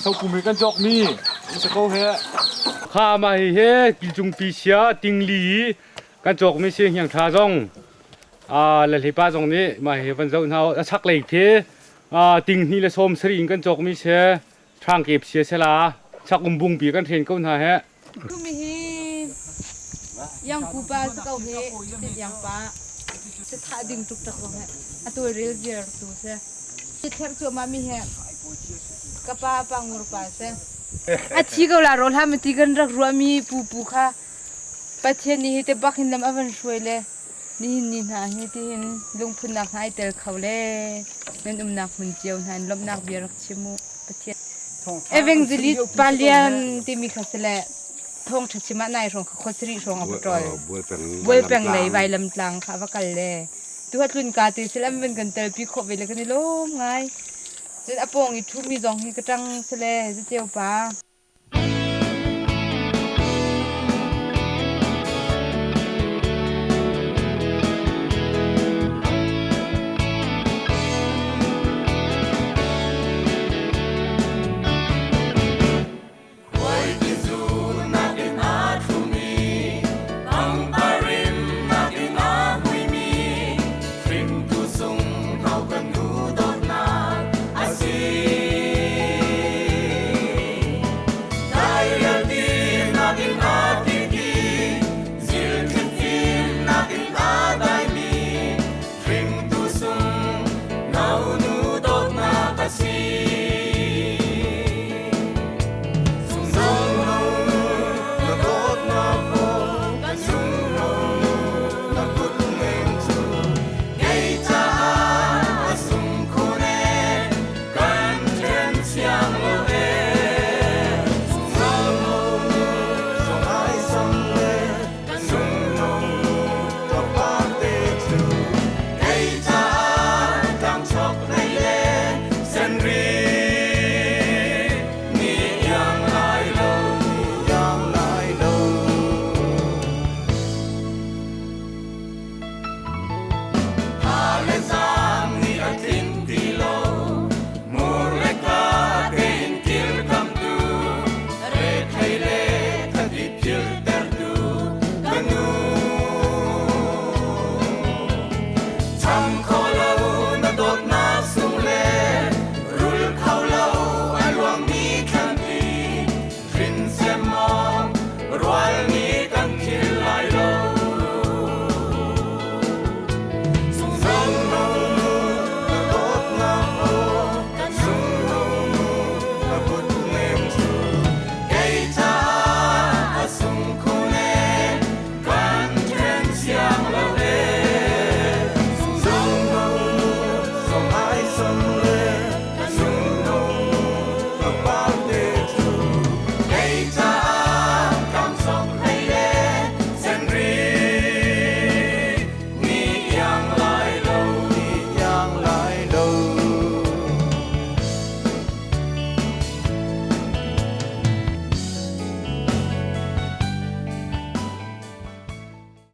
Thokum hi kan cawkmi an si ko he. Kha mah hi he kilcung pi sia tingli i kan cawkmi si hniang tha zong le hlepa zong nih mah hi van zoh hna a chak lei khi ting hnih le sawm sari in kan cawkmi si hrang kep sia sela chak um bung pi kan hren ko hna he. Tumi hi yang ku pa si ko hi tin yang pa si thah ding tuk tak zong he a tawlrel viar tu si. Si thler cuahmah mi he ka pa pa ngur pa si. A thi ko la rawl hlah ti kan rak ruahmi pupu kha Pathian nih hi te bak hin lam a van hruai le nihin ni hna hi tihin lungphunnak hna ai tel kho le nan umnak hmun cio hna in lawmhnak bia rak chim u. Pathian Evangelist Palian timi kha si le thawngṭha chim ah nai hrawng kha khuasarih hrawng a va ṭol. Bualpeng lei vailam tlang kha a va kal le tu ha tlun ka te sil an van kan telpi khawh ve le kan i lawm ngai. Cun a pawng i ṭhumi zong hi ka ṭang si le zaceu pa.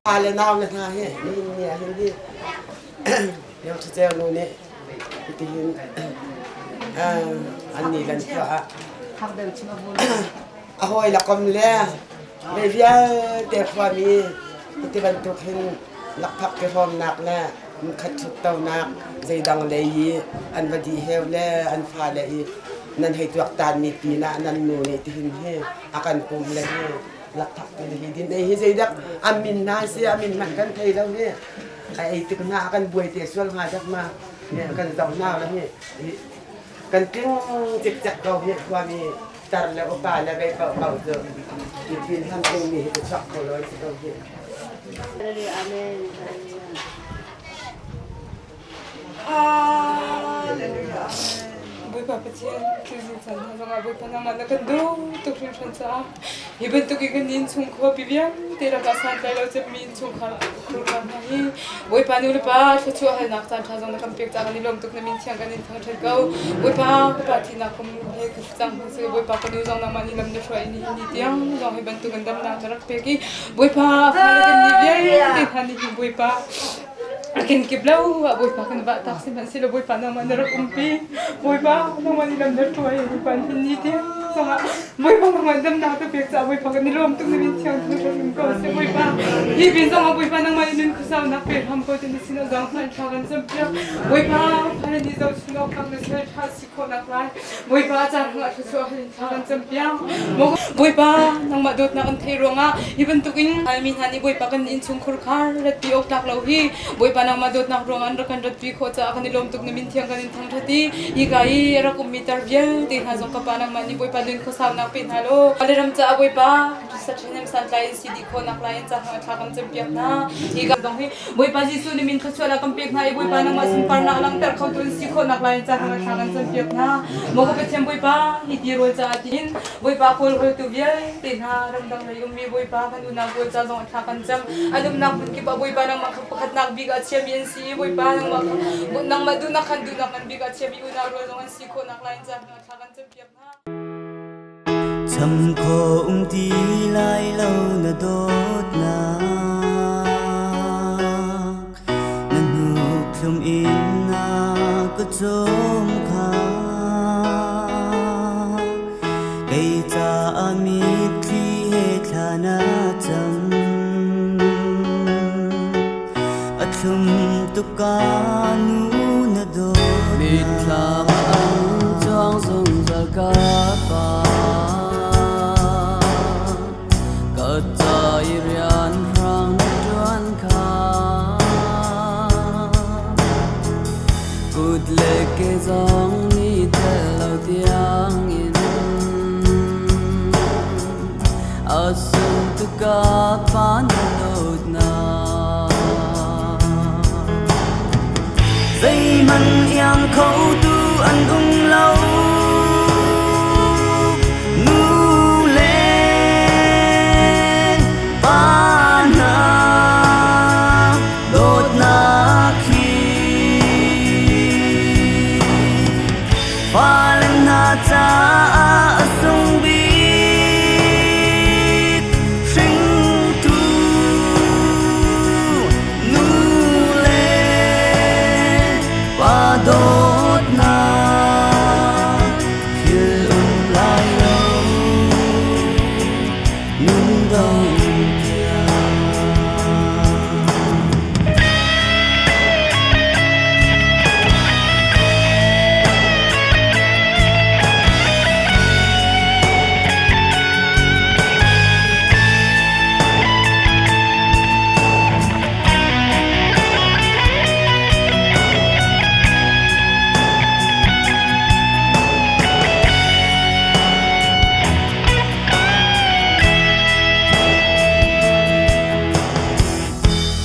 Pa le nau le hna hi nihin ni ah hin hi Liangṭha nu nih hitihin an ni lan khua ah a hawi le kom le mei vialte khuami hiti bantuk hin lakphak ke hrawmnak le khat ṭhuttonak zeidang lei i an va dih heu le an fale i nan hei tuaktanmi pinah nan nu nih tihin hi a kan pum le hi lakphak te hi din ei hi zeidak a min hna si a min hmanh kan thei lo hi a ei tik hna a kan buai te sual hnga dak ma kan zoh hna le hi kan tling cikcek ko hi khuami tar le upa le vei paoh paoh cu tipil ham dingmi hi chuak kho lo si ko hi. Amen. Hallelujah. Bawipa Pathian tuzing caan hna zongah Bawipa nangmah na kan duh tuk hringhran caah hi bantuk in kan innchungkhar pi vialte lakah santlai lo cemmi innchungkhar khurkhar hna hi Bawipa nu le pa thluachuah halnak caan ṭha zong na kan pek caah kan i lawm tuk na min thiang kan in thangṭhat ko. Bawipa ka pa thihnak kum he ka cang hmanh seh Bawipa ka nu zong nangmah nih lam na hruai ni ni tiang zong hi bantuk in damnak na rak pek i Bawipa fale kan ni vialte hna nih hin Bawipa. A kenkip lo ah Bawipa kan vah tak sihmanhsehlaw Bawipa nangmah na rak umpi. Bawipa nangmah nih lam na hruai Bawipa nihin ni tiang zongah Bawipa nangmah damnak na pek caah Bawipa kan i lawm tuk na min thiang thangṭhat um ko seh Bawipa. Hi pin zongah Bawipa nangmah nih nun khuasaunak pe hram ko ti na sinah zaangfah in thla kan campiak. Bawipa fale nih zohchun awk tlak na sal ṭha si khawhnak lai Bawipa a caan hngah thluachuah hal in thla kan campiak. Bawipa nangmah dawtnak an theih ruangah hi bantukin mi hna nih Bawipa kan innchungkhur kha ratpi awk tlak lo hi Bawipa nangmah dawtnak ruangah an rak kan ratpi khawh caah kan i lawm tuk na min thiang kan in thangṭhat i hika i a rak ummi tar vialte hna zong ka pa nangmah nih Bawipa nun khuasaunak pe hna law le ram caah Bawipa ṭhahnem santlai in si dih khawhnak lai in ca thla kan campiak hna. Hika zong hi Bawipa Jesuh nih min thluachuahnak kan pek hna i Bawipa nangmah sunparnak langhter khotu in si khawhnak lai in ca thla kan campiak hna. Maw ka Pathian Bawipa, hi ti rawl caah tiin Bawipa kawlhawltu vialte hna ramdang lei ummi Bawipa kan unau pawl ca zong thla kan cam. An umnak hmun kip ah Bawipa nangmah kha pakhatnak bik ah chiami an si i Bawipa nangmah nangmah duhnak khan duhnak ngan bik ah chiami unau rual zong an si khawhnak lai in ca thla kan campiak hna. Cham kho um ti lai lo na dawtnak na hnuk thlum in na ka cawm kha kei caah mitthli he thla na cam a thlum tuk ka nu na dawtnak Mitthlam an cuang zungzal ka pa Ka ca i rian hrang na ṭuan kha Kut le ke zong nih tel lo tiangin A sung tuk ka pa na dawtnak Zeihmanh iang khotu an um lo Nu le pa hna dawtnak hi fale hna caah a sung bik hringtu nu le pa dawtnak thil um lai lo nun dong tiang.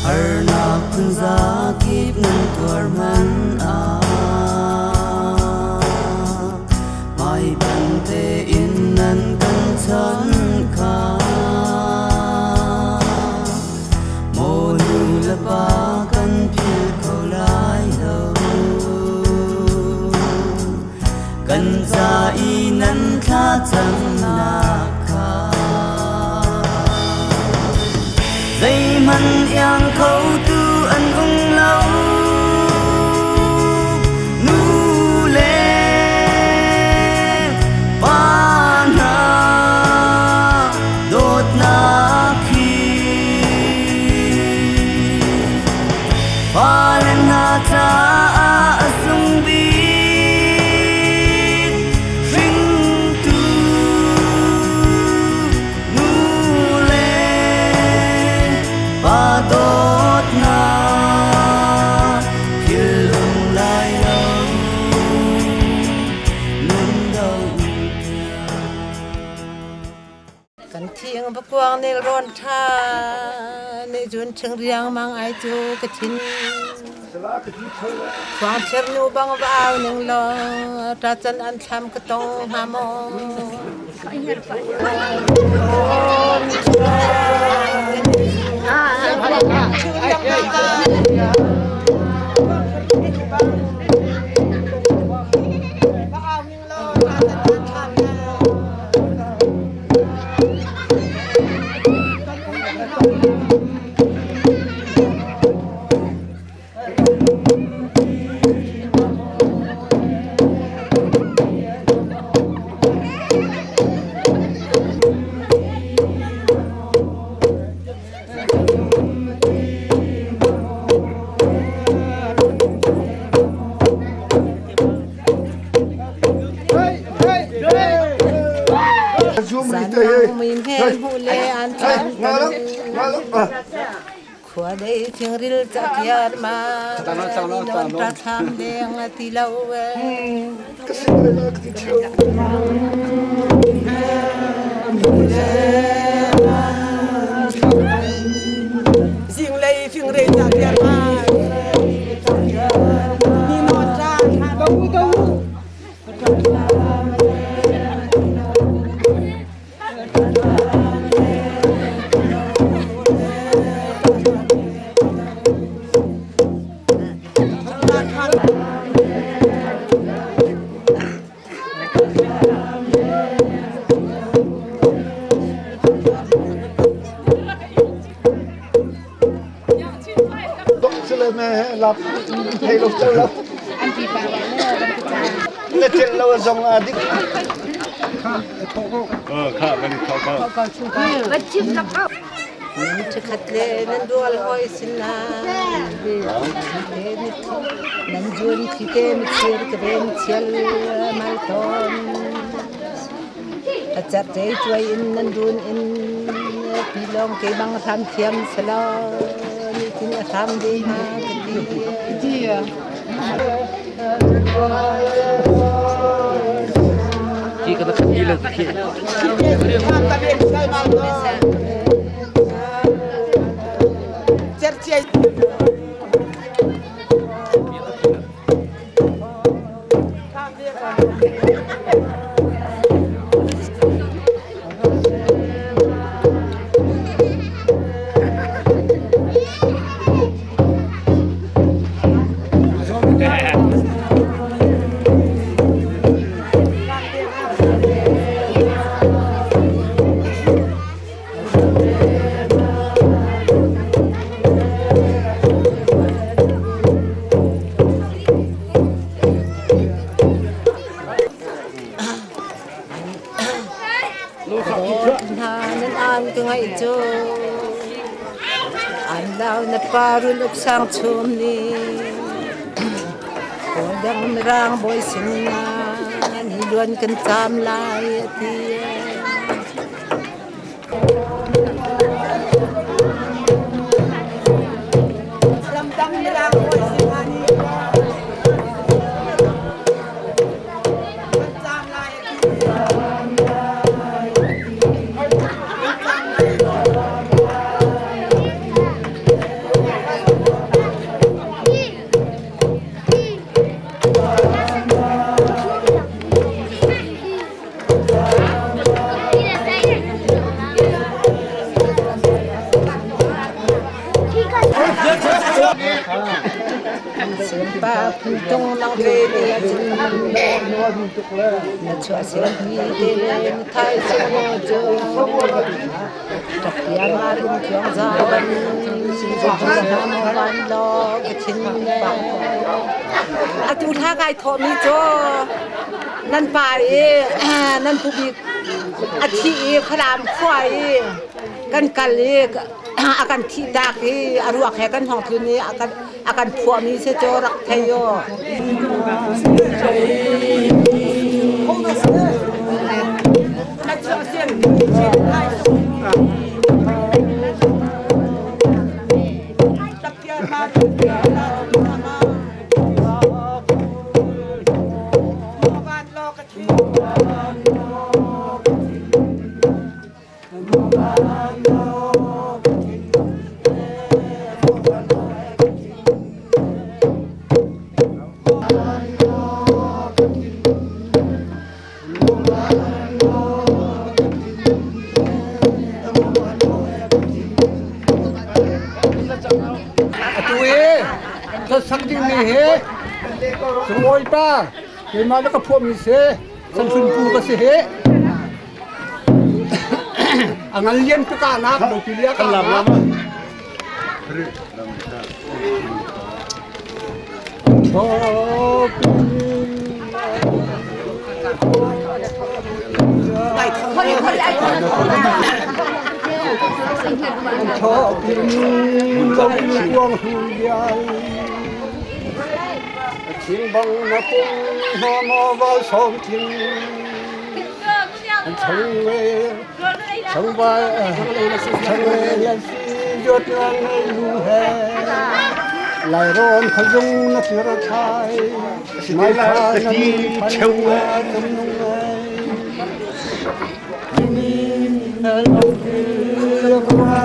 Harnak phunzakip nan tuar man ah hmaipan tein nan kan chon kha maw nu le pa kan philh kho lai lo kan ca i nan thlacamnak kha zeihmanh iang khotu an um lo nu le pa hna dawtnak hi fale hna caah a sung bik hringtu nu le pa dawtnak philh um lai lo nun dong Kan thing vakuang nelrawn ṭha nih cun ṭhing riangmang ai cu ka thin. Khuangthir nu bang va au ning law ṭacan an thlam ka tong hnga maw? Khua dei thingril cakiar ma non ta thlam deng a ti lo e. Zinglei fingrei cakiar ma ni non ta thlam. Na celh lo zong ah dik. Ṭhikhat le nan rual hawi sin na nan zuan thi te michir ka ven chial mal tawn. A cat te cuai in nan run in pilong ke bang hram thiam selaw ni tin a hram ve ha ka ti. Nan an ka ngaih cu an lau na pa run uk sang chum ni kawl dang mirang bawi sin na ni luan kan cam lai a ti. Ramdang mirang bawi sin na ni kan cam lai a ti. Pa phuntung lang ve ni cun na chuah sian hi te le na thai sung cu ṭak ma rum thiang za ban nam van lo ka thin ne atu thla kai thawh mi cu nan pa i nan pu bik a thi i khalam khua i kan kal i a kan thih tak i a ruak he kan hong tlun i a kan phuahmi si cu rak thei u. Atu i ka sak dingmi hi Sungawi pa keimah na ka phuahmi si Sanhlun pu ka si hi. A ngan lian tuk ah nak lo ti lia ka. Thing bang na pung hna maw val sawm thing chang chang vai chang lian si jot ngang ngei lu he lai ron khazung na tir thai mai kha na mi cheu tum nung ai mi na lo ki kwa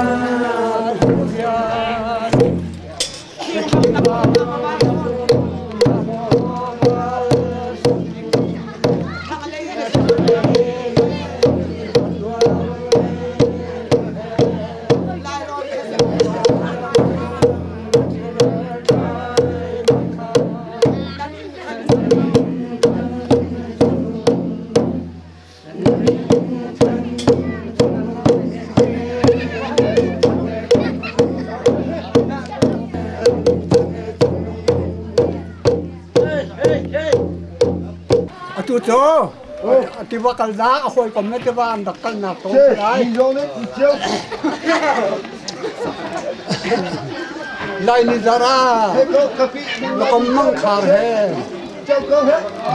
Atu cu tiva kalnak a hawikom le tiva an rak kalnak tawng si lai. Lai ni zara na kom mang khar he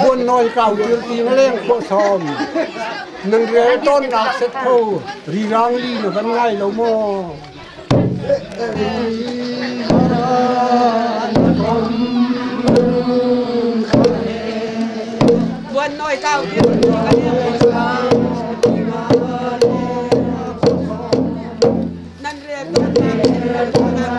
buan noi kau til ti leng khawh sawm nan rel tawn nak set kho rirang li na van ngai lo maw Buan noi kau til nan rel tawn nak